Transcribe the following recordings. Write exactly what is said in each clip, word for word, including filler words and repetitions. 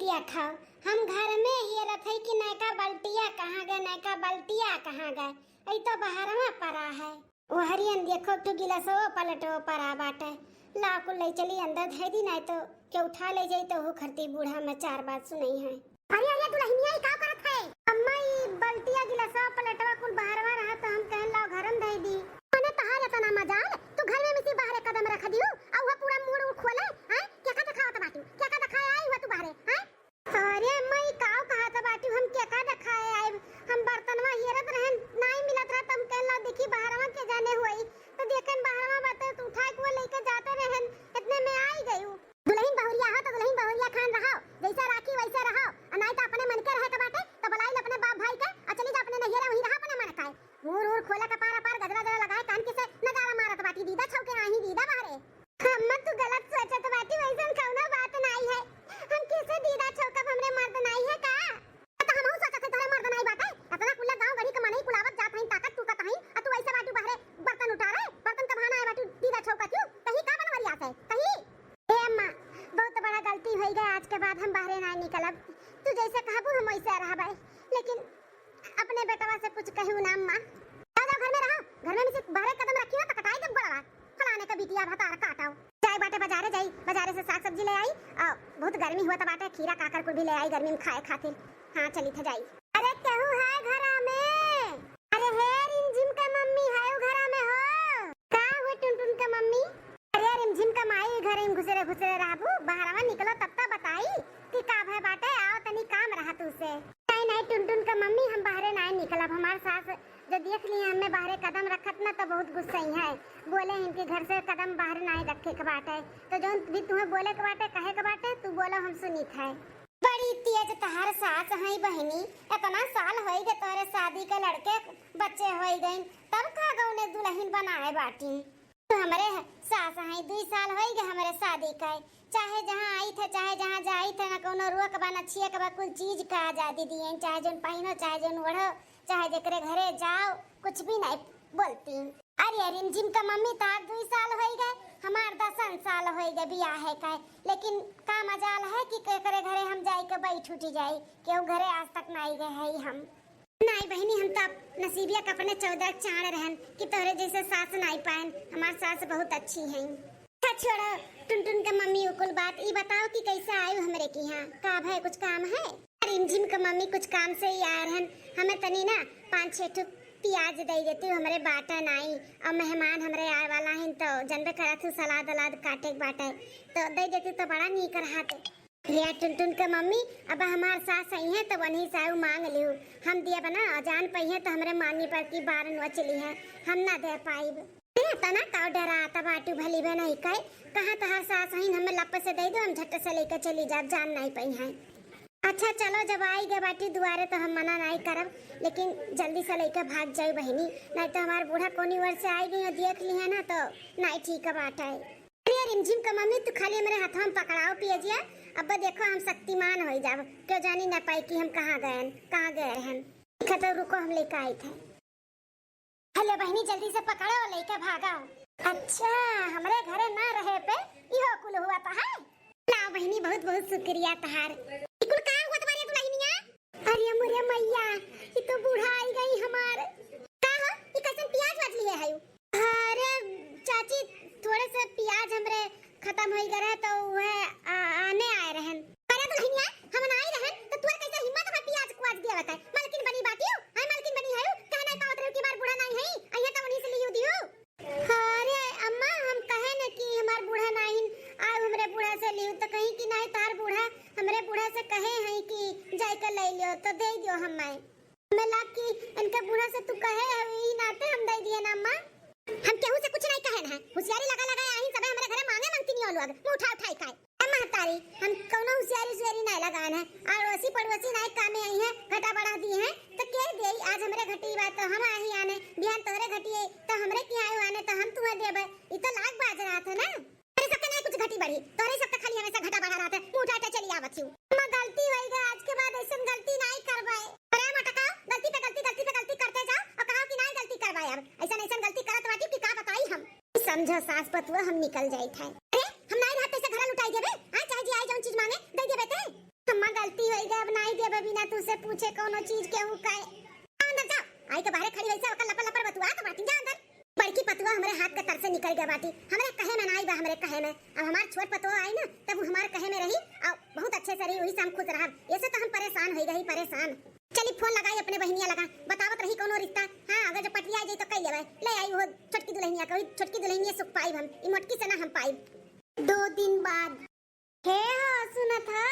देखो, हम घर में हेरत हई कि नयका बल्टिया कहाँ गए, नयका बल्टिया कहाँ गए, ई तो बहरवा परा है। ओहरियन देखो, ठु गिलसवो पलटवो परा बाटे। लाव कुल लई चली अंदर धई दी, नाहीं तो केहू उठा लई जाई तो ओहू खरती बूढ़ा में चार बात सुनइहैं। अरे, अरे, दुलहिनिया, ई का करत है? अम्मा, ई बल्टिया, गिलसवा, पलटवा कुल बहरवा रहा, तो हम कहन लाव घर में धई दी। मने तहार एतना मजाल, तू घर में मिसी बहरे कदम रख दियो, आ उहे पूरा मुड़ उड़ खोले, हैं? केका देखावत बाटू? केका देखाए आई हुआ तू बहरे, हैं? अरे अम्मा, ई काव कहत बाटू, हम केका देखाए आइब? हम बर्तनवा हेरत रहन, नाई मिलत रहा, त हम कहन लाव देखी बहरवा के जाने होई, तो देखन बहरवा बाटे, तो उठाए के वो लेके जाते रहन, इतने में आई गयू। दुलहिन बहुरिया हो तो दुलहिन बहुरिया खान रहो, जैसे राखी वैसे रहो, आ नाई तो अपने मन के रहे के बाटे तो बुलाई ले अपने बाप भाई के, आ चली जा अपने नैहरे, वहीं रहा अपने मन का। मुर उर खोला, कपार अपार गजरा जरा लगाए, कान के से नजारा मारत बाटी, दीदा छौके आही दीदा बहरे। अम्मा तू गलत सोचत बाटी, वैसन कौनो बात नाई है। हम कैसे दीदा छौकब, हमरे मर्द नाई है का? तो हमहू सोचत है तोहरे मर्द नाई बाटे। अतना कुल्ला गाँव गढ़ी के मनई कुलावत जात हईं, ताकत टूकत हईं, आ तू ऐसे बाटू बहरे बर्तन उठारे, बर्तन का बहाना है बाटू दीदा छौका क्यों? कहीं का बनवरिया से? कहीं? ए अम्मा, बहुत बड़ा गलती होई गए, आज के बाद हम बहरे नाई निकलब। तू जैसे कहबू हम वैसे रहबे, लेकिन अपने बेटवा से कुछ कहू ना अम्मा। जाओ, जाओ, घर में रहो, घर में से बहरे कदम रखी हो तो कटाई देब गोड़वा। फलाने का बिटिया भतार काटो। जाई बाटे बाजारे, जाई बाजारे से साग सब्जी ले आई। आ, बहुत गर्मी हुआ त बाटे, खीरा काकर कुल भी ले आई गर्मी में खाए खातिर। हाँ, चली थे जाई। अरे केहू है घरा में? अरे हे रिमझिम के मम्मी है उ घरा में हो? का हुआ टुनटुन के मम्मी? अरे रिमझिम के माई, घरे में घुसरे घुसरे रहबू, बहरवा निकलो तब तो बताई कि का भय बाटे, आओ तनी काम रहा तू से। नहीं नहीं टुनटुन के मम्मी, हम बहरे नाई निकलब, हमार सास जो देख ली हमें बहरे कदम रखत ना तो बहुत गुस्सइहैं। बोले इनके घर से कदम बहरे नाई रखे के बाटे, तो जौन भी तुम्हें बोले के बाटे, कहे के बाटे, तू बोलो, हम सुनित है। बड़ी तेज तहार सास हई बहिनी, इतना साल होई गए तोहरे शादी के, लड़के बच्चे होई गइन, तब का गौने दुलहिन बनाए बाटी। तो हमरे सास हई, दुई साल होई गए हमरे शादी के, चाहे जहाँ आई थे, चाहे जहाँ जाई थे, ना कौनो रोक बा, ना छियक बा, कुल चीज का आजादी दिए, चाहे जौन पहिनो, चाहे जौन ओढ़ो, चाहे जेकरे घरे जाओ, कुछ भी नहीं बोलती। अरे रिमझिम का मम्मी, तार दुई साल होई गए, हमार दसन साल होई गए बियाहे का, लेकिन का मजाल है कि केकरे घरे हम जाई के बैठ उठी जाई, केहू घरे आज तक नाई गए है हम। नाई बहिनी, हम तो नसीबिया के अपने चौदह चाँड़ रहन कि तोहरे जैसे सास नाई पाएन, हमार सास बहुत अच्छी हैं। अच्छा छोड़ो टुनटुन के मम्मी, उ कुल बात, ई बताओ कि कैसे आयु हमरे किहाँ, का भय, कुछ काम है? रिमझिम के मम्मी कुछ काम से ही आए रहन, हमें तनी ना पाँच छह ठो प्याज दे देती, हमरे बाटे नाई, और मेहमान हमरे आए वाला हैं तो जनबे करत हूँ सलाद अलाद काटे के बाटे, तो दे देती तो बड़ा नीक रहत। भैया टुनटुन के मम्मी, अब हमार सास आई हैं तो वहीं से आयु मांग लियो, हम दिया बना जान पई हैं तो हमरे मानी पर की बारन वचली हैं, हम ना दे पाइब। ए, तना का डरात बाटू भली बे नहीं कहे, कहाँ तहार सास हईन, हमें लप से दे दो, हम झट से लेके चली जाब, जान नहीं पई हैं। अच्छा चलो, जब आई गए बाटी दुआरे तो हम मना नहीं करब, लेकिन जल्दी से लेके भाग जाई बहिनी, नहीं तो हमार बूढ़ा कोनी ओर से आई गई और देख ली है ना तो नहीं ठीक बात है। अरे रिमझिम का मम्मी, तू खाली हमरे हाथवा में पकड़ाओ पियजिया, अब देखो हम शक्तिमान हो जाब, क्यों जानी ना पाई कि हम कहाँ गए, कहाँ गए हैं। ठीक है तो रुको, हम लेके आई थे। हेलो बहिनी, जल्दी से पकड़ो, लेके भागो। अच्छा, हमरे घरे ना रहे पे इहो कुल हुआ तो है। लाओ बहिनी, बहुत बहुत शुक्रिया तहार। ई कुल का हुआ तुम्हारे दुल्हनिया? अरे मोरे मैया, ई तो बूढ़ा आई गई हमार। का हो, ई कैसन प्याज वाज लिए है? अरे चाची, थोड़े से प्याज हमरे खत्म होई गए रहे तो वह आ, आने आए रहन। अरे दुल्हनिया, हम ना आई रहन तो तोर कैसे हिम्मत है प्याज कुआज दिया बताए? मालकिन बनी बाटियो, हाय मालकिन बनी है, कह नहीं पावत रहो कि हमार बूढ़ा नहीं है, अइहे तो उन्हीं से लियो दियो। अरे अम्मा, हम कहे न कि हमार बूढ़ा नहीं, आओ हमरे बूढ़ा से लियो, तो कहीं कि नहीं तार बूढ़ा, हमरे बूढ़ा से कहे हैं कि जाए के ले लियो तो दे दियो हमें। हमें लाग कि इनके बूढ़ा से तू कहे है, ई नाते हम दे दिए ना अम्मा। हम केहू से कुछ नहीं कहे ना है, होशियारी लगा लगा आई सबे हमरे घरे मांगे मांगती नहीं लोग, मुंह उठा उठाई खाए। ए महतारी, हम कौनो होशियारी उशियारी नहीं लगान है, अड़ोसी पड़ोसी नहीं कामे आई है, घटा बढ़ा दी है, तो के दे? आज हमरे घटी बा तो हम आही आने, बिहान तोहरे घटी है तो हमरे की आयु आने तो हम तुम्हें देबे, ई तो लाग बाज रहा था ना। अरे सबके नहीं कुछ घटी बढ़ी, तोरे सबके खाली हमेशा घटा बढ़ा रहा था, मुंह उठा उठा चली आवत हूँ। अम्मा गलती होई गई, आज के बाद ऐसन गलती नहीं करबे। अरे मटका, गलती पे गलती, गलती पे गलती करते जाओ और कहा कि नहीं गलती करबे, अब ऐसन ऐसन गलती करत बाटी कि का बताई हम। समझो सास पतुआ, हम निकल जाई थे। अरे हम नहीं रहत तैसे घरा लुटाई देबे, हाँ चाहे जी आई जौन चीज मांगे दे देबे ते। अम्मा तुसे पूछे कौनो चीज केहू कहे। जा अंदर जा, आई के बाहरे खड़ी होइसे ओकर लपर लपर बतुआ तो बाटी, जा अंदर। बड़की पतुआ हमरे हाथ के तर से निकल गया बाटी, हमरे कहे में नाई बा, हमरे कहे में। अब हमार छोट पतुआ आई ना, तब वो हमार कहे में रही और बहुत अच्छे से रही, वही से हम खुश रहब। ऐसे तो हम परेशान हो गई, परेशान। चली फोन लगाई अपने बहिनिया लगा, बतावत रही कौनो रिश्ता। हाँ, अगर जब पटरिया आ जाई तो कह लेबै, ले आई वो छोटकी दुल्हनिया का, वही छोटकी दुल्हनिया सुख पाई हम, ई मोटकी से ना हम पाई। दो दिन बाद। हे हो, सुनत हो?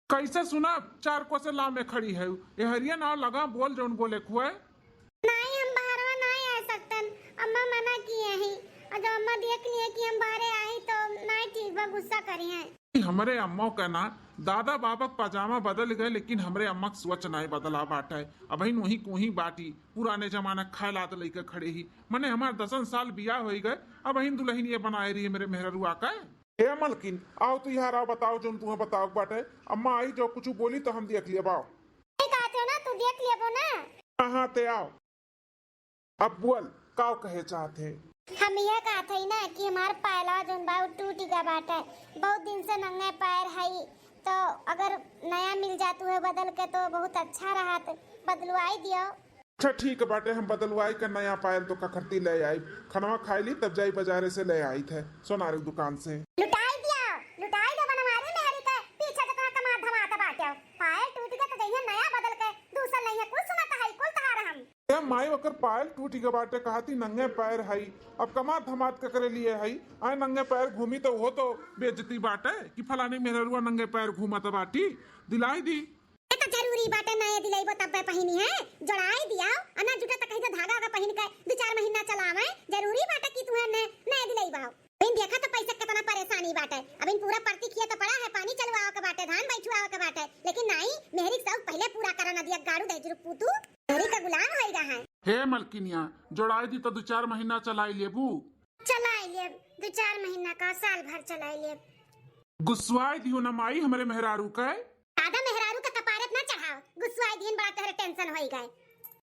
कैसे सुनब? चार कोसे लामे खड़ी है। ए हरिया ना लगा, बोल जौन बोले खुए। नाई, हम बाहरवा नाई आ सकतन, अम्मा मना किए ही। और जब अम्मा देख लिए कि हम बाहरे आई तो नाई ठीक बा, गुस्सा करी है। हमरे अम्मा के ना दादा बाबा के पजामा बदल गए, लेकिन हमरे अम्मा के सोच नाई बदला बाटे। अबहिन वही कोही बाटी, पुराने जमाना के खाए लात लइके खड़े ही। मने हमार दसन साल बियाह होई गए, अबहिन दुल्हन ये बनाए रही मेरे मेहररुआ का। ए मलकिन, आओ तू यहाँ आओ, बताओ जौन तुम्हें बताओ के बाटे। अम्मा आई जो कुछ बोली तो हम देख लिए बाओ। नहीं कहते हो ना, तू देख लिए वो ना। हाँ, हाँ, ते आओ। अब बोल, काव कहे चाहत है? हम यह कहत हई ना कि हमार पायलवा जौन बा, उ टूट गया बाटे। बहुत दिन से नंगे पैर हई, तो अगर नया मिल जात उहे बदल के तो बहुत अच्छा रहत। बदलवाई दियो। अच्छा ठीक बाटे, हम बदलवाई के नया पायल तो कखरती ले आई। खनवा खाई ली तब जाई बाजारे से ले आई थे सोनारी दुकान से। लुटाई दियो, लुटाई दो बनवारी मेहरी के पीछे जितना कमा धमात बाटे। पायल टूट गया तो जइहे नया बदल के दूसर लइहे। कुल सुनत हई, कुल तहार हम। ए माई, ओकर पायल टूट गए बाटे, कहती नंगे पैर हई, अब कमा धमात के करे लिए हई, आए नंगे पैर घूमी तो वो तो बेइज्जती बाटे कि फलानी मेहररुआ नंगे पैर घूमत बाटी। दिलाई दी। ए तो जरूरी बाटे, नए दिलैबो तब्बे पहिनी है, जोड़ाई दियाओ, अना जुटे तो कहीं से धागा वागा पहिन के दो चार महीना चलावे, जरूरी बाटे कि तुहे ने नए दिलैबाओ। अबिन देखा तो पैसा कितना परेशानी बाटे, अबिन पूरा परती खिया तो पड़ा है, पानी चलवाओ के बाटे, धान बैठुआओ के बाटे, लेकिन नाई, मेहरी के शौक पहले पूरा करा न दिया, गाड़ू दे जुरुक पूतू, मेहरी का गुलाम होई रहा है। हे मलकिनिया, जोड़ाई दी तो दो चार महीना चलाई लेबू। चलाई लेब, दो चार महीना का, साल भर चलाई लेब। गुस्सवाई दियो ना माई हमरे मेहरारू के। दादा मेहरारू के कपारत ना चढ़ाओ, गुस्सवाई दिन बड़ा तोहरे टेंशन होई गए।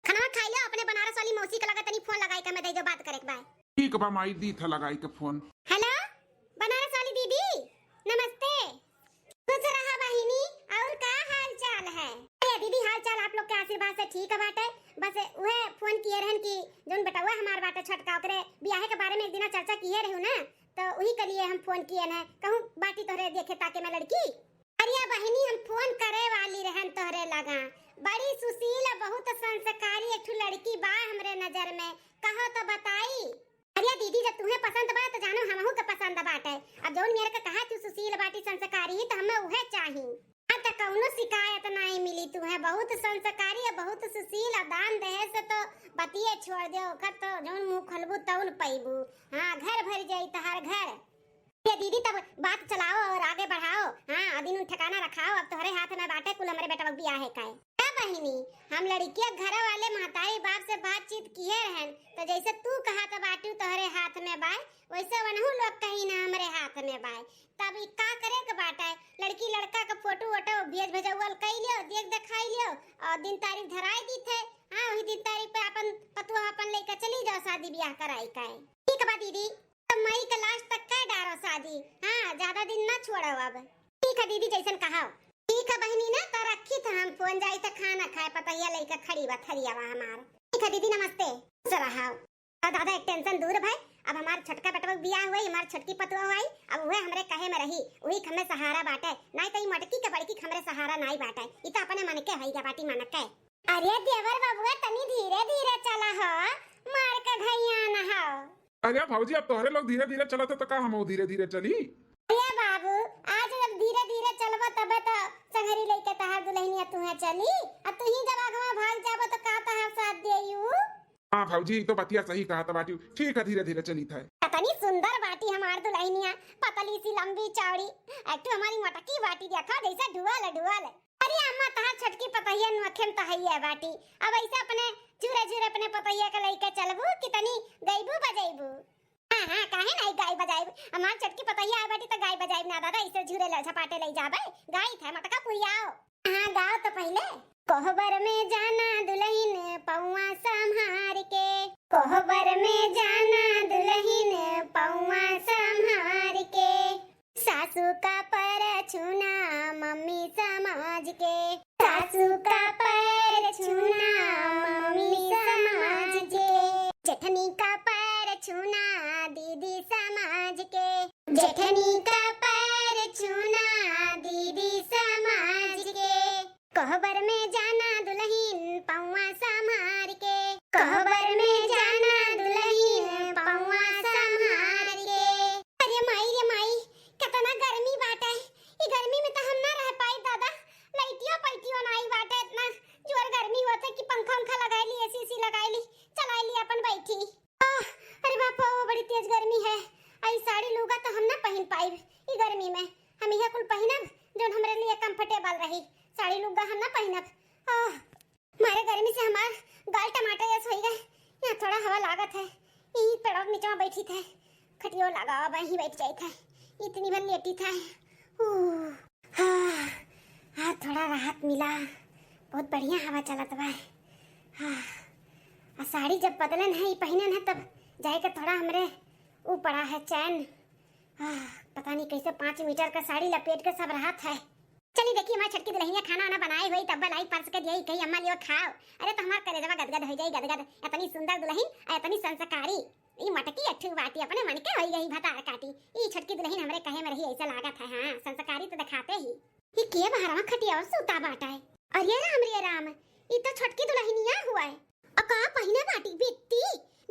खाना खाई लो, अपने बनारस वाली मौसी के लगे तनी फोन लगाई के मैं दे दो बात करे के बा। ठीक बा माई, दी था लगाई के फोन। हेलो, बनारस वाली दीदी, नमस्ते। खुश रहा बहिनी, और का हाल चाल है? अरे दीदी, हाल चाल आप लोग के आशीर्वाद से ठीक बाटे। बस उहे फोन किए रहन कि जौन बेटवा हमार बाटे छोटका, ओकरे बियाहे के बारे में एक दिना चर्चा किए रहू ना, तो वही के लिए हम फोन किए न। कहूँ बाटी तोहरे देखे ताके में लड़की? अरे बहिनी, हम फोन करे वाली रहन तोहरे लगा। बड़ी सुशील, बहुत संस्कारी एक ठो लड़की बा हमरे नजर में, कहो तो बताई। अरे दीदी, जब तुम्हें पसंद बा तो जानो हमहू के पसंद बाटे। अब जौन मेरे के कहा तू सुशील बाटी, संस्कारी, तो हमें उहे चाही। हाँ, तो कौनो शिकायत नाई मिली तुम्हें, बहुत संस्कारी है, बहुत सुशील, और दान दहेज से तो बतिये छोड़ दे, ओकर तो जौन मुँह खोलबू तौन पैबू। हाँ, घर भर जाई तहार घर। ये दीदी, तब बात चलाओ और आगे बढ़ाओ। हाँ, अदिन उन ठिकाना रखाओ, अब तोहरे हाथ में बाटे कुल हमरे बेटवा के बियाहे का है। ए बहिनी, हम लड़किया घर वाले महतारी बाप से बातचीत किए रहन, तो जैसे तू कहा तो बाटू तोहरे हाथ में बाय, वैसे वनहू लोग कही ना हमरे हाथ में बाय। तब ई का करे के बाटे? लड़की लड़का के फोटो वोटो भेज भेजौल कई लियो, देख देखाई लियो और दिन तारीख धराई दी थे। हाँ, वही दिन तारीख पे अपन पतुआ अपन लेके चली जाओ, शादी ब्याह कराई का है। ठीक बा दीदी, तो मई के लास्ट तक कर डारो शादी। हाँ, ज्यादा दिन ना छोड़ो अब। ठीक है दीदी, जैसन कहो। ठीक है बहिनी ना, तो रखी था हम फोन, जाई तो खाना खाए, पतैया लेके खड़ी बा थरियावा हमार। ठीक है दीदी, नमस्ते, खुश रहो। तो दादा एक टेंशन दूर भई, अब हमार छोटका बेटवा के बियाह हुई, हमार छोटकी पतुआ हुई, अब उहे हमरे कहे में रही, उही के हमें सहारा बाटे, नाई तो ई मटकी के बड़की के हमरे सहारा नाई बाटे, ई तो अपने मन के है, बाटी मन के। अरे देवर बबुआ, तनी धीरे धीरे चला हो, मार के घइया न हो। अरे भौजी, अब तोहरे लोग धीरे धीरे चलत हो तो का हम धीरे धीरे चली? अरे बाबू, आज जब धीरे धीरे चलबो तबे तो संगरी लेके तहार दुल्हनिया तुहे चली, अब तू ही जब आगवा भाग जाबो तो का तहार साथ देयू? हाँ भौजी, ई तो बतिया सही कहा त बाटी। ठीक है, धीरे धीरे चली थे। कितनी सुंदर बाटी हमार दुल्हनिया, पतली सी लंबी चौड़ी, एक ठो हमारी मटकी बाटी देखा जैसे ढुआल ढुआल। अरे अम्मा, तहार छोटकी पतहिया नोखे में तो हइये बाटी। अब ऐसे अपने झूरे झूरे अपने पतहिया के लइके चलबू कि तनी गइबू बजइबू? हाँ, हाँ, काहे नाई गाई बजाइब? हमार छोटकी पतहिया आए बाटी तो गाई बजाइब ना दादा, ऐसे झूरे ले, झपाटे ले जाबे। गाई थे मटका पुरियाओ। हाँ, गाओ तो पहिले। कोहबर में जाना दुल्हन पौआ संभार के। कोहबर में जाना दुल्हन पौआ संभार के। सासू का पर छूना मम्मी समाज के। सासू का जेठनी का पैर छूना दीदी समाज के, कोहबर में जाना दुलहिन पौआ संभार के, कोहबर में जाना दुलहिन पौआ संभार के। अरे माई रे माई, केतना गर्मी बाटे। ई गर्मी में त हम ना रह पाई दादा। लइटियो पइटियो नाई बाटे, एतना जोर गर्मी होत है कि पंखा उंखा लगाई ली, एसी उसी लगाई ली, चलाई ली, अपन बैठी। आह, अरे बाप हो, बड़ी तेज गर्मी है। आई साड़ी लुगा तो हम ना पहिन पाइब ई गर्मी में। हम इहे कुल पहिनब जौन हमरे लिए comfortable रही। साड़ी लुगा हम ना पहिनब। आह, मारे गर्मी से हमार गाल टमाटर जस होई गए। यहाँ थोड़ा हवा लागत है। ई पेड़वा के नीचे बैठी थे, खटियो लगा बा, यहीं बैठ जाई थे। इतनी भर लेटी थे। ऊ, हाँ, हाँ, थोड़ा राहत मिला। बहुत बढ़िया हवा चलत बा। हाँ, आ साड़ी जब बदलन है, ई पहिनन है, तब जाए के थोड़ा हमरे ऊ पड़ा है चैन। हाँ, पता नहीं कैसे पाँच मीटर का साड़ी लपेट के सब रहत है। चली देखी, हमार छोटकी दुलहिनिया खाना वाना बनाई होई, तब लाई परस के दिया, कही अम्मा लियो खाओ। अरे तो हमार करेजवा गदगद हो जाई, गदगद। इतनी सुंदर दुलहिन और इतनी संस्कारी। ई मटकी अठू बाटी, अपने मन के होई गई भतार काटी। ई छोटकी दुलहिन हमरे कहे में रही, ऐसे लागत है। हाँ, संस्कारी तो दिखाते ही। ई के बहरवा खटिया और सूता बाटा है? अरे राम रे राम, ई तो छोटकी दुलहिनिया हुआ है। अ का पहिने बाटी? बित्ती,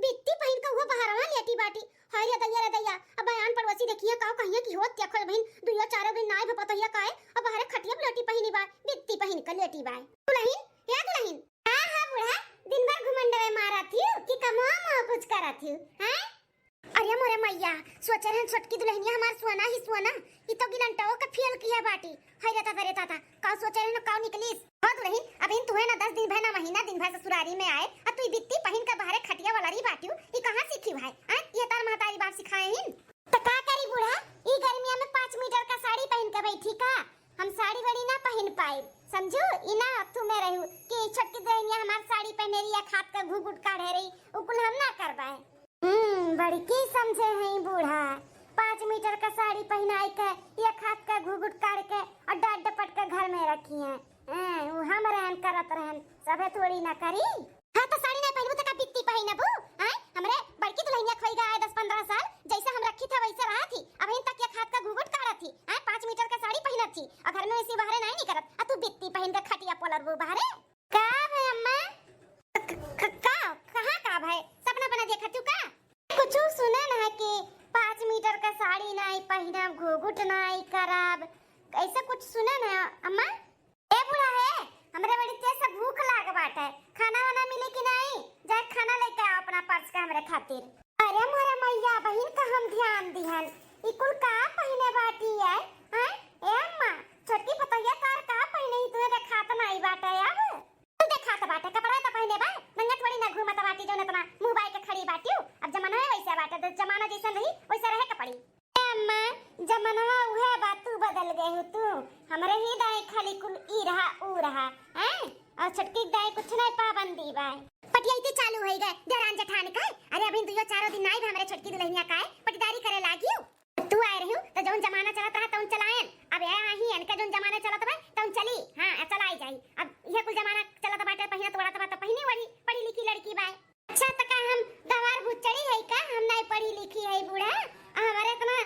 बित्ती पहिन के हुआ बहरवा लेटी बाटी। हाय रे दैया रे दैया, अब बयान पड़ोसी देखिया का कहिया कि होत देखो बहिन, दुइयो चारो दिन नाई भपत होइया काए, अब बहरे खटिया पे लेटी पहिनी बा, बित्ती पहिन के लेटी बा। दुलहिन, या दुलहिन, का है बूढ़ा, दिन भर घुमंडवे मारा थियू कि कमवा में कुछ करा थियू, हैं? अरे मोरे मैया, सोचे रहन छोटकी दुलहिनिया हमार सोना ही सोना, ई तो गिलंटवो के फेल किया बाटी। हाय रे दादा रे दादा, का सोचे रहन, का निकलिस? हो दुलहिन, अब इन तुहे ना दस दिन भर ना महीना दिन भर ससुरारी में आए, आ तू ई बित्ती पहिन के बहरे खटिया वाला रही बाटियो, ई कहाँ सीखी भाई? आ, ये तार महतारी बाप सिखाए हिन? त का करी बूढ़ा, ई गर्मिया में पाँच मीटर का साड़ी पहिन के बैठी का? हम साड़ी वाड़ी ना पहिन पाइब, समझू? ई ना तू में रहू कि छोटकी दुलहिनिया हमार साड़ी पहिने रही, एक हाथ का घूघूट काढ़े रही, उ कुल हम ना करबाए। हम्म, बड़की समझे हैं बूढ़ा। पाँच मीटर का साड़ी पहिनाई के, एक हाथ का घूघूट काढ़ के और डांट डपट के घर में रखी हैं। हैं, उ हम रहन करत रहन, सभे थोड़ी ना करी। हाँ, तो साड़ी नहीं पहिनबू तो का बित्ती पहिनबू? हैं? हमरे बड़की दुलहिनिया खोई गए दस पन्द्रह साल, जैसे हम रखी था वैसे रहा थी। अब इन तक एक हाथ का घूघूट काढ़त थी, हैं? पाँच मीटर का साड़ी पहिनत थी और घर में ऐसी बाहरे नहीं निकलत, आ तू बित्ती पहिन के खटिया पोलरबू बाहरे। का भे अम्मा? क-, क-, का? कहाँ का भे? सपना बना देखा तू का? कुछ सुने ना है कि पाँच मीटर का साड़ी नाई पहिनब, घूघूट नाई करब, ऐसा कुछ सुने ना अम्मा? ए बूढ़ा है, हमरे बड़ी तेज से भूख लाग बाटे, खाना वाना मिले कि नाई? जाए खाना लेके आओ अपना परस के हमरे खातिर। अरे मोरे मैया, बहिन का हम ध्यान दिहन, ई कुल का पहिने बाटी है? हैं? ए अम्मा, छोटकी पतोहिया तार का पहिने ही तुहे देखात नाई बाटे अब? तू देखात बाटे, कपड़ा तो पहिने बा, नंगा थोड़ी ना घूमत बाटी जौन इतना मुंह बाई के खड़ी बाटियो। अब जमाना है वैसे बाटे, तो जमाना जैसन रही वैसे रहे के पड़ी। ए अम्मा, जमानवा उहे बा, तू बदल गए हो तू। हमरे ही दाई खाली कुल ई रहा, ऊ रहा, हैं? और छोटकी दाई कुछ नहीं पाबंदी बा। पटियाइते चालू होई गए, देरान जेठान का। अरे अभी दुइयो चारो दिन नाई बा हमरे छोटकी दुलहिनिया का है, पटीदारी करे लागियो। तू आए रहियो, तो जौन जमाना चलत रहा, तौन चलायन। अब ए आही, इनका जौन जमाना चलत बा, तौन चली। हाँ, चलाई जाई। अब यह कुल जमाना चलत बाटे, पहिनत ओढ़त बा, तो पहिनी ओढ़ी, पढ़ी लिखी लड़की बा। अच्छा, तो का हम गंवार भुच्चड़ी है का? हम नहीं पढ़ी लिखी है बूढ़ा। आ, हमारे इतना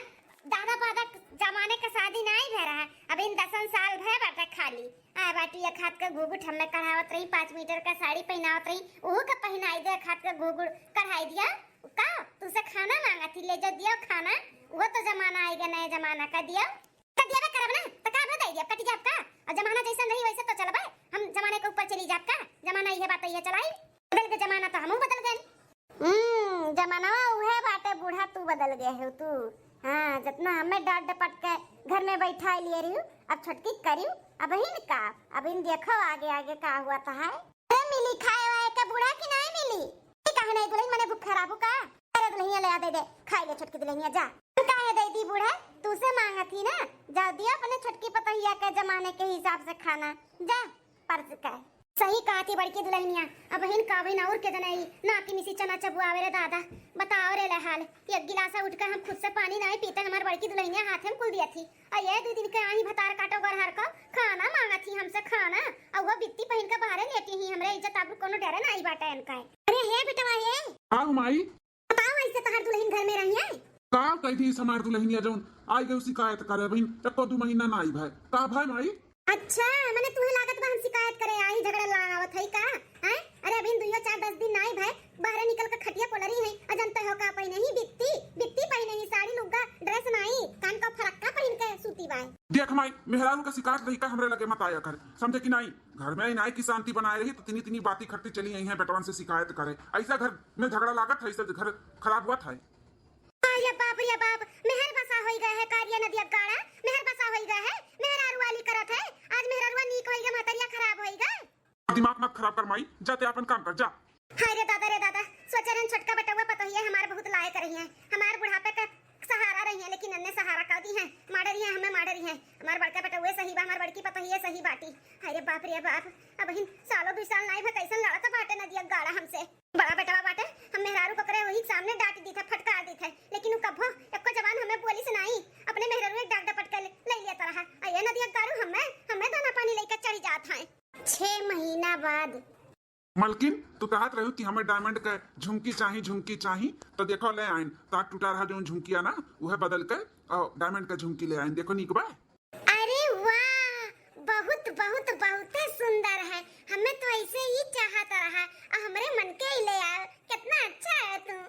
दादा पादा जमाने का शादी नहीं भय रहा। अब इन दसन साल भय बाटे खाली। आए बाटी एक हाथ का घूघूट हमें कढ़ावत रही, पाँच मीटर का साड़ी पहनावत रही, ओहू का पहनाई दे, एक हाथ का घूघूट कढ़ाई दिया। का? तुसे खाना मांगा थी, ले जा दिया खाना। वो तो जमाना आएगा, नया जमाना का दिया। तो दिया करब ना, तो का भर दे दिया, कट जाब का? और जमाना जैसन रही वैसे तो चलबे, हम जमाने के ऊपर चली जाब का? जमाना ये बात ये चलाई, बदल के जमाना तो हमहू बदल गए। हम्म, जमानवा उहे बाटे बूढ़ा, तू बदल गए हो तू। हाँ, जितना हमें डांट डपट के घर में बैठा लिए रही, अब छोटकी करी, अब हिन का, अब इन देखो आगे आगे का हुआ था है। अरे मिली खाए वाए का बूढ़ा कि नहीं मिली? ये काहे नहीं दुल्हन मने भूख खराबू का? अरे दुल्हनिया ले आ दे दे, खाई ले छोटकी दुल्हनिया जा। हम काहे दे दी बूढ़ा? तू से मांगा थी ना, जा दिया अपने छोटकी पतोहिया के जमाने के हिसाब से खाना, जा परस के। सही कहा थी बड़की दुल्हनिया, अब हिन का बहिन और के जनई, ना कि मिसी चना चबुआवे रे दादा। बताओ रे ले हाल, एक गिलासा उठ के हम खुद से पानी नहीं पीते, हमार बड़की दुल्हनिया हाथे में कुल दिया थी। आ ये दो दिन के आई भतार काटो गरहर को, खाना मांगा थी हमसे खाना, और वो बित्ती पहन के बाहरे लेटी ही, हमरे इज्जत आबरू कोनो डरे ना आई बाटे इनका। अरे हे बेटवा हे। आओ माई। बताओ ऐसे तहार दुल्हन घर में रही है? का कही थी हमार दुल्हनिया जौन आई गयो शिकायत करे, अबहिन एको दू महीना नाई भय। का भय माई? अच्छा, मने तुहे लागत बा हम शिकायत करे आई, झगड़ा लड़ावत हई का? हैं? अरे अबहिन दुइयो चार दस दिन नाई भय, बाहरे निकल के खटिया पोलरी हई, अ जनते हो का पहिने ही बित्ती, बित्ती पहिने ही, साड़ी लुग्गा, dress नाई, कान का फरक्का पहिन के सूती बाय। देख माई, मेहरारू का शिकायत लइका हमरे लगे मत आया कर, समझे कि नाई? घर में ही नाई की शांति बनाए रही तो तिनी तिनी बाती खट्टी चली आई हैं बेटवन से शिकायत करे। ऐसा घर में झगड़ा लागत है, ऐसा घर खराब हुआ था। अरे बाप रे बाप, मेहर बसा होई गए है, कारिया नदिया गाड़ा, मेहर बसा होई गए है, मेहरारू वाली करत है, आज मेहरारुआ नीक होई गए, महतरिया खराब होई गए। दिमाग मत खराब कर माई, जा ते आपन काम कर, जा। हाय रे दादा, रे दादा, सोचे रहन छोटका बेटउआ पतोहिया हमार बहुत लायक रही है, हमार बुढ़ापे का सहारा रही है, लेकिन अन्ने सहारा का दी है, मारे रही है, हमें मारे रही है। हमार बड़का बेटउए सही बा, हमार बड़की पतोहिए सही बाटी। हाय रे बाप रे बाप, अबहिन सालो दुई साल नाई भा कैसन लड़त बाटे नदिया गाड़ा हमसे। बड़ा बेटवा बाटे, हम मेहरारू को करे वही सामने डांट दी थे, फटकार दी थे, लेकिन उ कभो एको जबान हमें बोली से नाई, अपने मेहरारू एक डाक डपट के ले, ले लिया तरह। आ ये नदिया गाड़ू हमें, हमें दाना पानी लेके चढ़ी जात है। छह महीना बाद। मलकिन, तू कहत रहू कि हमें डायमंड के झुमकी चाही, झुमकी चाही, तो देखो ले आइन, तार टूटा रहा जौन झुमकिया ना, उहे बदल के, और डायमंड के झुमकी ले आइन, देखो नीक बा। अरे वाह, बहुत, बहुत, बहुते सुंदर है। हमें तो ऐसे ही चाहत रहा, आ हमरे मन के ही ले आयो। कितना अच्छा है तू।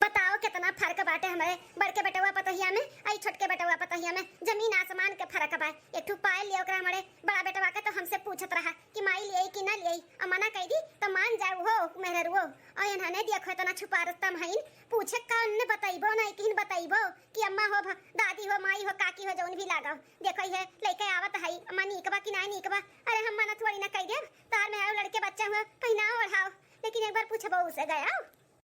बताओ, कितना फर्क बाटे हमरे बड़के बेटवा पतोहिया में, आ ई छोटके बेटवा पतोहिया में। जमीन आसमान के फर्क बा। एक ठो पायल लिया ओकरा हमरे बड़ा बेटवा के, तो हमसे पूछत रहा कि माई लियाई कि ना लियाई, आ मना कई दी तो मान जाए वो मेहररुओ। और इन्हने देखो इतना छुपा रुस्तम हईन, पूछे का उनने बतइबो ना, एक हिन बतइबो कि अम्मा हो, भ-, दादी हो, माई हो, काकी हो, जौन भी लागो। देखो ये लइके आवत हई, अम्मा नीक बा कि नाय नीक बा। अरे हम मना थोड़ी ना कई देब, तार मेहरारू लड़के बच्चा हुआ, पहिनाओ ओढ़ाओ, लेकिन एक बार पूछबो उसे गया।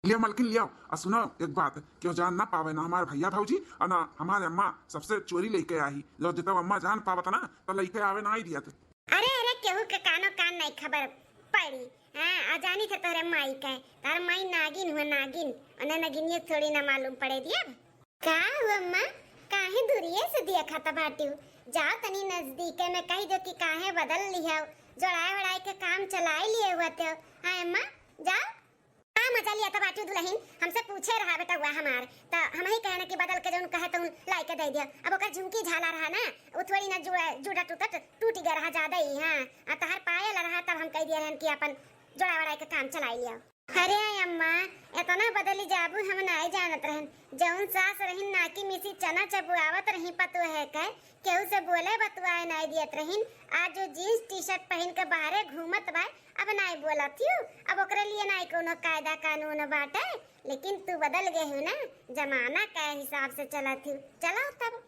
लिया मलकिन लिया, आ सुनो एक बात, क्यों जान ना पावे ना हमार भैया भौजी और ना हमारे अम्मा, सबसे चोरी लइके आई। जो जब अम्मा जान पावत ना तो लइके आवे ना आई दिया। अरे अरे, केहू के कानो कान नहीं खबर पड़ी। हाँ, आ जानी थे तोहरे माई के, तार माई नागिन हुआ नागिन, उन्हें नगिनिये थोड़ी ना मालूम पड़े दिया। का हुआ अम्मा, काहे दूरिये से देखत बाटू? जाओ तनी नजदीके में कह दो कि काहे बदल लिहो, जोड़ाए वड़ाए के काम चलाए लिए हुआ ते। हाँ अम्मा, जाओ। का मजा लिया त बाटू दुलहिन, हमसे पूछे रहा बेटउआ हमार, त हमही कहे ना कि बदल के जौन कहे तौन लाई के दे दिया। अब ओकर झुमकी झाला रहा ना, उ थोड़ी ना जुड़ा, जुड़ा टूटत, टूट गया रहा ज्यादा ही। हाँ, आ तहार पायल रहा तब हम कह दिया रहन कि अपन जोड़ा वड़ा के काम चलाई लिया। अरे अम्मा, इतना बदली जाबू हम नाय जानत रहन। जौन सास रहिन नाकी मिसी चना चबुआवत रही पतोहे के, केहू से बोले बतुआए नाय दियत रहिन। आज जो jeans T-shirt पहिन के बाहरे घूमत बा, अब नाय बोलत हियो। अब ओकरे लिए नाय कोनो कायदा कानून बाटे, लेकिन तू बदल गए हो ना, जमाना के हिसाब से चलत हियो। चलो तब।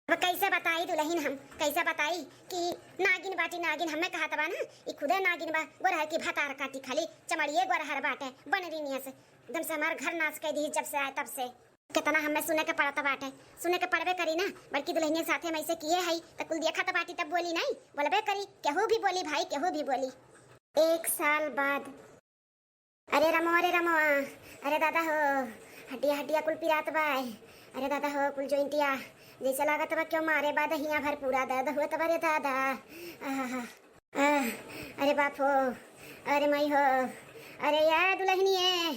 अब कैसे बताई दुलहिन हम, कैसे बताई कि नागिन बाटी नागिन, हमें कहत बा ना, ई खुदे नागिन बा, गोरहर की भतार काटी खाली, चमड़िए गोरहर बाटे, बनरी नियस, एकदम से हमार घर नाश कर दी जब से आए तब से। कितना हमें सुने के पड़त बाटे, सुने के पड़बे करी ना, बड़की दुलहिनिया साथे में ऐसे किए हई, त कुल देखत बाटी तब बोली नहीं, बोलबे करी, केहू भी बोली भाई, केहू भी बोली। एक साल बाद। अरे रमवा, अरे रमवा, अरे दादा हो, हड्डिया हड्डिया कुल पिरात बाय। अरे दादा हो, कुल jointिया जैसे लागत बा क्यों मारे बाद हिया भर पूरा दर्द हुआ तबा रे दादा। आहा, आह, अरे बाप हो, अरे माई हो, अरे या दुलहिनिए,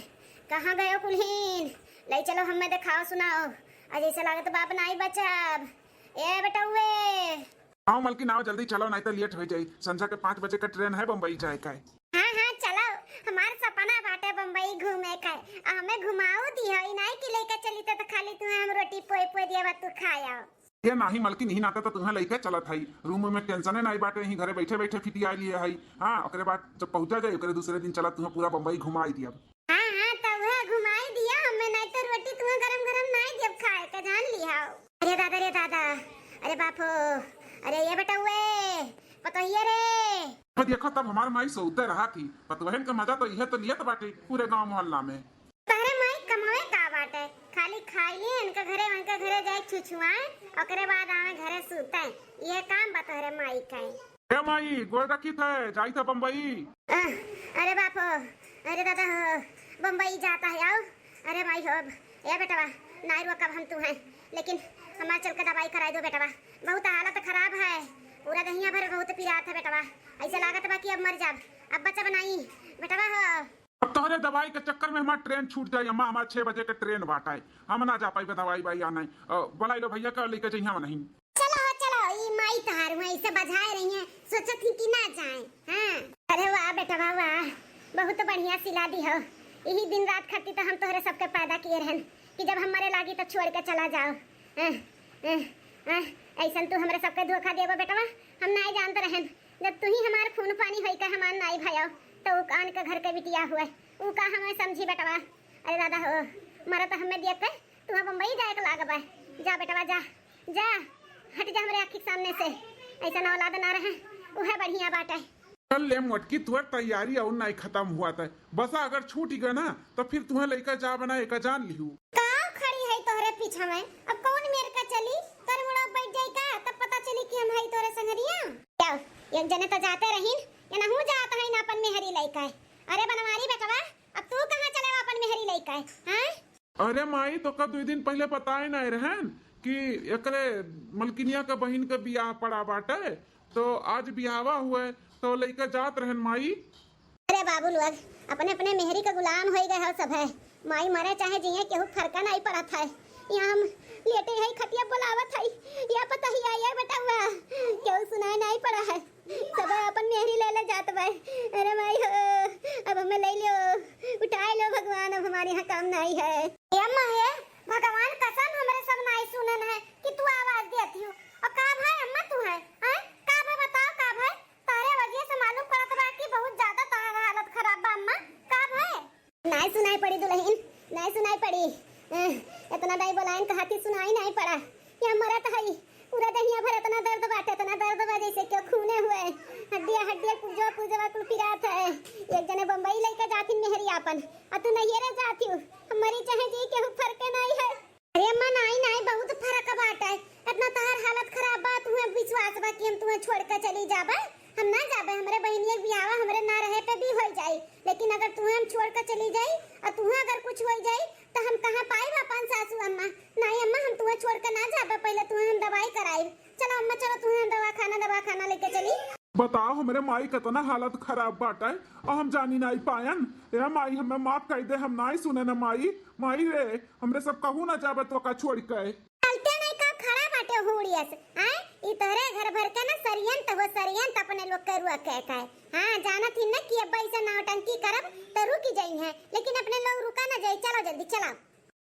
कहाँ गयो कुल्हिन? ले चलो हमें देखाओ सुनाओ, आ जैसे लागत बाप नाई बचाब। ए बेटउए, आओ मलकिन, आओ, जल्दी चलो, नहीं तो late हो जाई। संझा के पाँच बजे का train है बम्बई जाए का। हाँ, हाँ, चलो, हमार सपना बाटे बम्बई घूमे का। हमें घुमाऊ दी हो, ई नहीं कि लेके चली तो, तो खाली तुम्हें हम रोटी पोए पोए दिया बा, तू खाया। ये नहीं मलकिन, यही नाते तो तुम्हें लेके चलत हई। Room में tension नहीं बाटे, यहीं घरे बैठे बैठे फिटिया लिए हई। हाँ, ओकरे बाद जब पहुँचा जाए, ओकरे दूसरे दिन चला तुम्हें पूरा बम्बई घुमाई दिया। हाँ, हाँ, तो वह घुमाई दिया हमें, नहीं तो रोटी तुम्हें गरम गरम नहीं देब खाए के, जान लिया। अरे दादा, रे दादा, अरे बाप हो, अरे ये बेटउए, पतोहिए रे। तो देखो, तब हमार माई सोते रहा थी, पतोहन का मजा तो यह तो लियत बाटे पूरे गांव मोहल्ला में। तहरे माई कमावे का बाटे, खाली खाई लिए, इनके घरे, उनके घरे जाए छुछुआए, ओकरे बाद आवे घरे सूते, यह काम बा तहरे माई का। ए माई, गोड़ रखी थे, जाई थे बम्बई। अह, अरे बाप हो, अरे दादा हो, बम्बई जाता है, आओ। अरे माई हो, ए बेटवा, नाई रोकब हम तू हैं, लेकिन हमार चल के दवाई कराई दो बेटवा, बहुत हालत खराब है, पूरा दहिया भर बहुत पिरात है बेटवा, ऐसे लागत बा कि अब मर जाब, अब बचब नहीं बेटवा हो। अब तोहरे दवाई के चक्कर में हमार ट्रेन छूट जाई अम्मा, हमार छह बजे के ट्रेन बाटे, हम ना जा पाइबे दवाई बाई आने। अ, बुलाई लो भैया का, लेके जइहा नहीं। चलो हो, चलो, ई माई तहार हुआ, इसे बजाए रही है, सोचत ही कि ना जाए। हाँ, अरे वाह बेटवा वाह, बहुत बढ़िया सिला दी हो। यही दिन रात खातिर तो हम तोहरे सबके पैदा किए रहन कि जब हम मरे लागी तो छोड़ के चला जाओ। अह, अह, अह, ऐसन तू हमरे सबके धोखा देबो बेटवा, हम नाई जानत रहन। जब तू ही हमार खून पानी होई के हमार नाई भयो, तो उ कान के घर के बिटिया हुए, उ का हमें समझी बेटवा। अरे दादा हो, मरत हमें देख के तू बम्बई जाए के लागबे। जा बेटवा जा, जा, हट जा हमरे आँखी के सामने से। ऐसन औलाद ना रहे, उहे बढ़िया बाटे। चल ले मोटकी, तुहर तैयारी और नाई खत्म हुआ था। बसा अगर छूट गया ना, तो फिर तुहे लइका जा बना एका जान लिहू। का खड़ी है तोहरे पीछा में? अब कौन मेर का चली? तोरे मुड़ा बैठ जाई का? तब पता चली कि हम हई तोरे संगरिया। जाओ, एक जने तो जाते रहीन, ये नहू जात है ना अपन मेहरी लइका है। अरे बनवारी बेटवा, अब तू कहाँ चले हो अपन मेहरी लइका है, हाँ? अरे माई, तोका दुई दिन पहिले बताए नाई रहन कि एकरे मलकिनिया के बहिन के बियाह पड़ा बाटे, तो आज बियाहवा हुए, तो लइका जात रहन माई। अरे बाबू लोग, अपने अपने मेहरी के गुलाम होई गए हो सब है। माई मरे चाहे जिए, केहू फर्क नाई पड़त है। यहाँ हम लेटे है, खटिया बोलावत है, या पता ही आया बेटवा, केहू सुनाई नाई पड़ा है। सबे अपन मेहरी ले ले जात बा। अरे माई हो, अब हमें ले लियो, उठाए लो भगवान, अब हमारे यहाँ काम नाई है। ए अम्मा हे, भगवान कसम हमरे सब नाई सुनन है कि तू आवाज देती हो। और का भाई अम्मा तू है, हैं? का भाई बताओ, का भाई? तारे वजह से मालूम पड़त बा कि बहुत ज्यादा तार हालत खराब बा अम्मा। का भाई? नाई सुनाई पड़ी दुलहिन, नाई सुनाई पड़ी। अह, इतना दाई बोलाइन कहा थी, सुनाई नाई पड़ा। या मरत हई, पूरा दहिया भर इतना दर्द बाटे, इतना दर्द बा जैसे क्यों खूने हुए। हड्डिया, हड्डिया, पुर्जवा, पुर्जवा कुल पिरात है। एक जने बम्बई लइके जाथिन मेहरी आपन, आ तू नैहरे जाथिउ। हम मरी चाहे जी, केहू फर्क नाई है। अरे अम्मा, नाई, नाई, बहुत फर्क बाटे। इतना तहार हालत खराब बा, तुहे विश्वास बा कि हम तुहे छोड़ के चली जाबे? हम ना जाबे, हमरे बहिनिया के बियाह हमरे ना रहे पे भी होई जाई, लेकिन अगर तुहे हम छोड़ के चली जाई और तुहे अगर कुछ होई जाई, तो हम कहाँ पाइब अपन सासू अम्मा? नाई अम्मा, हम तुहे छोड़ के ना जाबे, पहिले तुहे हम दवाई कराई। चलो अम्मा, चलो तुहे हम दवाखाना, दवाखाना लेके चली। बताओ, हमरे माई कितना हालत खराब बाटे, और हम जानी नाई पायन। ए माई, हमें माफ कर दे, हम नाई सुने न माई। माई रे, हमरे सब कहूँ ना जाबे तोका छोड़ के। चलते नहीं का खड़ा बाटे हुड़ियस, आय? ई तोहरे घर भर के ना सरियंत हो, सरियंत अपने लोग के रुआ के का है। हाँ, जानत ही ना कि अब ऐसे नौटंकी करब तो रुक जाई है, लेकिन अपने लोग रुका ना जाई। चलो जल्दी चलो।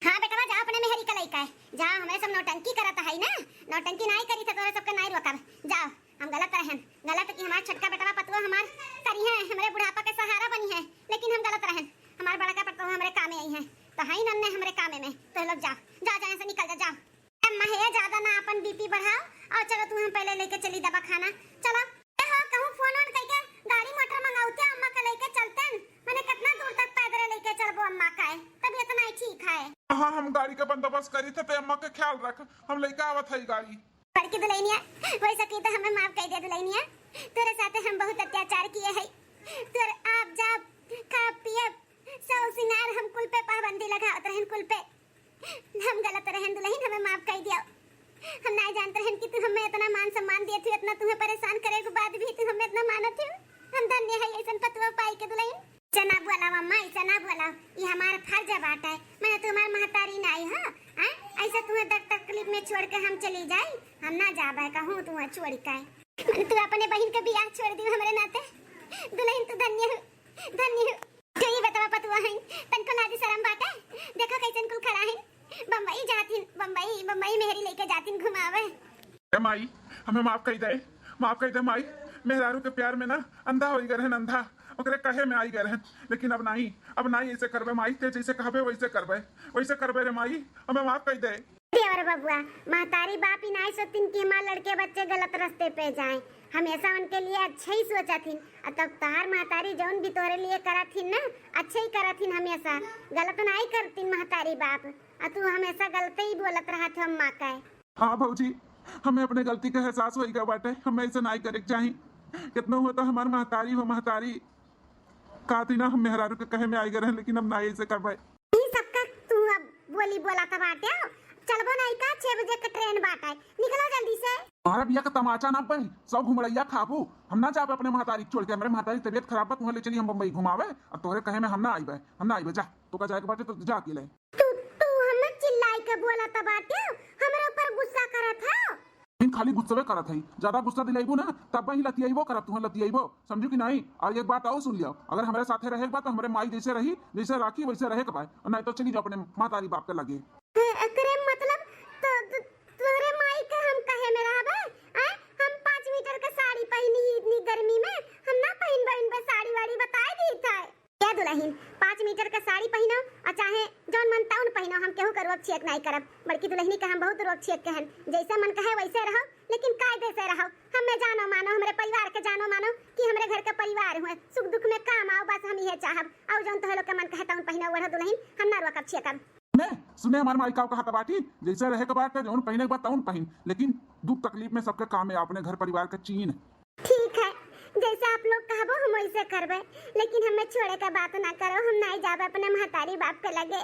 हाँ बेटवा, जाओ अपने मेहरी का लइका है, जाओ, हमरे सब नौटंकी करत है ना, नौटंकी नाई करी थे, तोहरे सबके नाई रोकब। जाओ, हम गलत रहन, गलत कि हमार छोटका बेटवा पतुआ हमार करी है, हमरे बुढ़ापा के सहारा बनी है, लेकिन हम गलत रहन। हमार बड़का पतुआ हमरे कामे आई है, तो हई नन्ने हमरे कामे में। तो लोग जाओ, जाओ, जाओ, यहाँ से निकल जा, जाओ। अम्मा हे, ज्यादा ना अपन बीपी बढ़ाओ, और चलो तुहे हम पहिले लेके चली दवाखाना, चलो। ए हो, कहूँ फोन वोन कइके गाड़ी मोटर मंगाउते अम्मा का लेके चलतेन, मने कितना दूर तक पैदल लेके चलबो अम्मा का है, तबीयत नाई ठीक है। हाँ, हम गाड़ी का बंदोबस्त करी थे, ते अम्मा का ख्याल रख, हम लेके आवत है गाड़ी। बड़की दुलहिनिया, वैसा की तो हमें माफ कर दे दुलहिनिया, तोरे साथे हम बहुत अत्याचार किए है, तोर आप जाब, खाब पियब, सौ सिंगार हम कुल पे पाबंदी लगावत रहन, कुल पे। हम गलत रहन दुलहिन, हमें माफ कर दियो। हम नाई जानत रहन कि तू हमें इतना मान सम्मान दिए थी, इतना तुम्हें परेशान करे के बाद भी तू हमें इतना मानत हो। हम धन्य है ऐसन पतुआ पाई के दुलहिन। ऐसा ना बोला अम्मा, ऐसा ना बोला, ये हमार फर्ज बाटे। मने तू हमार महतारी नाई हो, हैं? ऐसा तुम्हें तक तकलीफ में छोड़ के हम चली जाई? हम ना जाबे कहूँ तुम्हें छोड़ के। मने तू अपने बहिन के बियाह छोड़ दियो हमरे नाते। दुलहिन तू धन्य हो, धन्य हो। तो ये बतावा पतुआ हैं, तनको लाज शरम बाटे? देखो कैसन कुल खड़ा हैं। बम्बई जातिन, बम्बई, बम्बई मेहरी लेके जातिन घुमावे। ए माई, हमें माफ कर दे, माफ कर दे माई। मेहरारू के प्यार में ना अंधा होई गए रहन, अंधा। ओकरे कहे में आई गए रहन, लेकिन अब नाई, अब नाई ऐसे करबे माई, ते जैसे कहबे वैसे करबे, वैसे करबे रे माई, हमें माफ कर दे। देवर बबुआ, महतारी बाप ही नाई सोचतिन कि हमार लड़के बच्चे गलत रास्ते पे जाएं, हमेशा उनके लिए अच्छा ही सोचथिन। और तब तहार महतारी जौन भी तोहरे लिए करथिन ना, अच्छा ही करथिन हमेशा, गलत नाई करतिन महतारी बाप। और तू हमेशा गलत ही बोलत रहत हो अम्मा का। हाँ भौजी, हमें अपने गलती का एहसास होई गया बाटे, हमें ऐसे नाई करे के चाही। कितना हुआ तो हमार महतारी हो, महतारी। कहती ना हम मेहरारू के कहे में आई गए रहन, लेकिन हम नाई ऐसे करबे। ई सबका तू अब बोली बोला था बाटे, चलबो नहीं का, छह बजे के ट्रेन बाटे, निकलो जल्दी से। तोहरा बिया के तमाचा ना बही, सब घुमड़ैया खाबू। हम ना जाबे अपने महतारी के छोड़ के, हमरे महतारी के तबियत खराब बा, तुहरे ले चली हम बम्बई घुमावे, और तोहरे कहे में हम ना आइबे, हम ना आइबे, जा, तोका जाए के बाटे तो जा अकेले। तू, तू हमें चिल्लाई के बोलत बाटे, हमरे ऊपर गुस्सा करत है। लेकिन खाली गुस्सवे करत है, ज्यादा गुस्सा दिलाइबू ना, तब ही लतियाइबो करब, तुहर लतियाइबो, समझू कि नहीं? और एक बात और सुन लियो, अगर हमरे साथे रहे के बा तो हमरे माई जैसे रही, जैसे राखी वैसे रहे के बा, और नहीं तो चली जाओ अपने महतारी बाप के लगे। ए-, एकरे मतलब तो, तो तोरे माई के हम कहे में रहबे? आय, हम पाँच मीटर के साड़ी पहिनी ही इतनी गर्मी में, हम ना पहिनबे इनबे साड़ी वाड़ी, बताए दी था। ए दुलहिन, पाँच मीटर के साड़ी पहिनो और चाहे जौन मन तौन पहिनो, हम केहू के रोक छेक नहीं करब। बड़की दुलहिनी के हम बहुत रोक छेक के हन, जैसे मन कहे वैसे रहो, लेकिन कायदे से रहो। हमें जानो मानो, हमरे परिवार के जानो मानो कि हमरे घर के परिवार हुए, सुख दुख में काम आओ, बस हम इहे चाहब। और जौन तोहे लोग के मन कहे तौन पहिनो ओढ़ो दुलहिन, हम ना रोकब छेकब। सुने, सुने हमार माई का कहत बाटी, जैसे रहे के बाटे, जौन पहिने के बा तौन पहिन, लेकिन दुख तकलीफ में सबके काम में अपने घर परिवार के चीन। ठीक है, जैसे आप लोग कहबो हम वैसे करबे, लेकिन हमें छोड़े के बात ना करो, हम नहीं जाबे अपने महतारी बाप के लगे।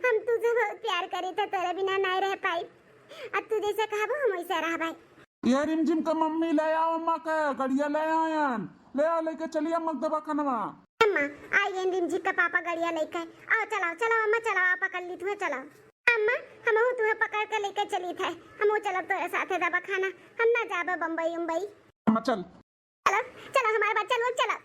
हम तुझे बहुत प्यार करी थे, तेरे बिना नहीं रह पाई। अब तू जैसे कहबो हम वैसे रहबे। ये रिमझिम के मम्मी, ले आओ अम्मा के, गड़िया ले आयन, ले आओ, लेके चली अम्मा के दवाखानवा। अम्मा, आई गई रिमझिम के पापा गड़िया लेके। आओ, चलाओ, चलाओ अम्मा, चलाओ, आप पकड़ ली तुहे, चलाओ। अम्मा, हमहू तुहे पकड़ के लेके चली थे, हमहू चलब तोरे साथे दवाखाना, हम ना जाबे बम्बई उम्बई। अम्मा, चल। चलो, चलो हमारे बाद, चलो, चलो।